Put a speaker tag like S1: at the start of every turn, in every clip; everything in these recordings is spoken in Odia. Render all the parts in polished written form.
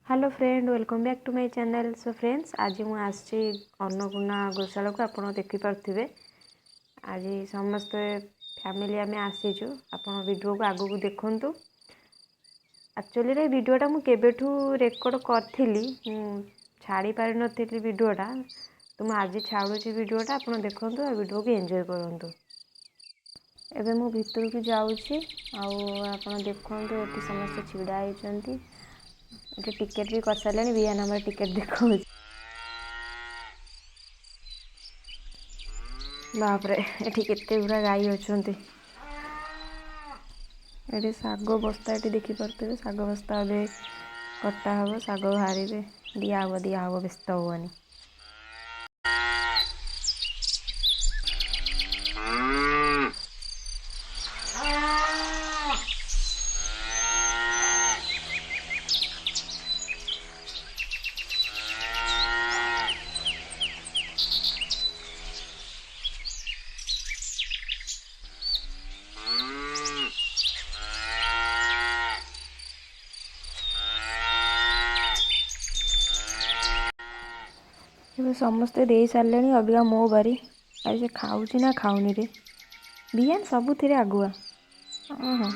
S1: Hello friend, welcome back to my channel. So friends, ଆଜି ମୁଁ ଆସିଛି ଅନ୍ନପୂର୍ଣ୍ଣା ଗୋଶାଳାକୁ। ଆପଣ ଦେଖିପାରୁଥିବେ, ଆଜି ସମସ୍ତେ ଫ୍ୟାମିଲି ଆମେ ଆସିଛୁ। ଆପଣ ଭିଡ଼ିଓକୁ ଆଗକୁ ଦେଖନ୍ତୁ। ଆକ୍ଚୁଆଲିରେ ଭିଡ଼ିଓଟା ମୁଁ କେବେଠୁ ରେକର୍ଡ଼ କରିଥିଲି, ମୁଁ ଛାଡ଼ି ପାରିନଥିଲି ଭିଡ଼ିଓଟା। ତ ମୁଁ ଆଜି ଛାଡ଼ୁଛି ଭିଡ଼ିଓଟା। ଆପଣ ଦେଖନ୍ତୁ ଆଉ ଭିଡ଼ିଓକୁ ଏନ୍ଜୟ କରନ୍ତୁ। ଏବେ ମୁଁ ଭିତରକୁ ଯାଉଛି ଆଉ ଆପଣ ଦେଖନ୍ତୁ, ଏଠି ସମସ୍ତେ ଛିଡ଼ା ହେଇଛନ୍ତି। ଏଠି ଟିକେଟ୍ ବି କରିସାରିଲେଣି। ବିହାନ ଆମର ଟିକେଟ୍ ଦେଖାଉଛି। ବାପରେ, ଏଠି କେତେ ଗୁଡ଼ା ଗାଈ ଅଛନ୍ତି! ଏଠି ଶାଗ ବସ୍ତା, ଏଠି ଦେଖିପାରୁଥିବେ, ଶାଗ ବସ୍ତା ଏବେ କଟା ହବ, ଶାଗ ବାହାରିବେ। ଦିଆହବ, ଦିଆହବ, ବ୍ୟସ୍ତ ହୁଅନି। ଏବେ ସମସ୍ତେ ଦେଇ ସାରିଲେଣି, ଅବିକା ମୋ ବାରି। ଆରେ, ସେ ଖାଉଛି ନା ଖାଉନି ରେ? ବିହାନ ସବୁଥିରେ ଆଗୁଆ। ହଁ,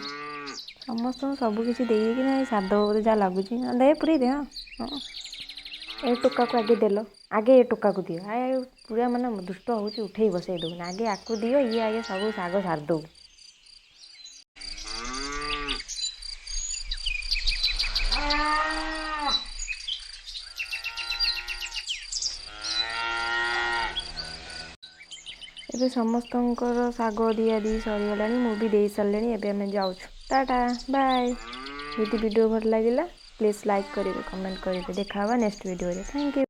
S1: ସମସ୍ତଙ୍କୁ ସବୁ କିଛି ଦେଇକିନା ସାରିଦେବ ବୋଧେ, ଯାହା ଲାଗୁଛି। ଦେ, ପୁରେଇ ଦେ। ହଁ, ଏ ଟୋକାକୁ ଆଗେ ଦେଲ, ଆଗେ ଏ ଟୋକାକୁ ଦିଅ। ଆ ପୁରା ମାନେ ଦୁଷ୍ଟ ହେଉଛି, ଉଠେଇ ବସେଇ ଦେଉନି। ଆଗେ ଆକୁ ଦିଅ, ଇଏ ଆଗେ ସବୁ ଶାଗ ସାରିଦେଉ। ଏବେ ସମସ୍ତଙ୍କର ଶାଗ ଦିଆଦି ସରିଗଲାଣି, ମୁଁ ବି ଦେଇ ସାରିଲିଣି। ଏବେ ଆମେ ଯାଉଛୁ। ଟାଟା, ବାଏ। ଯଦି ଭିଡ଼ିଓ ଭଲ ଲାଗିଲା, ପ୍ଲିଜ୍ ଲାଇକ୍ କରିବେ, କମେଣ୍ଟ କରିବେ। ଦେଖା ହେବା ନେକ୍ସଟ ଭିଡ଼ିଓରେ। Thank you.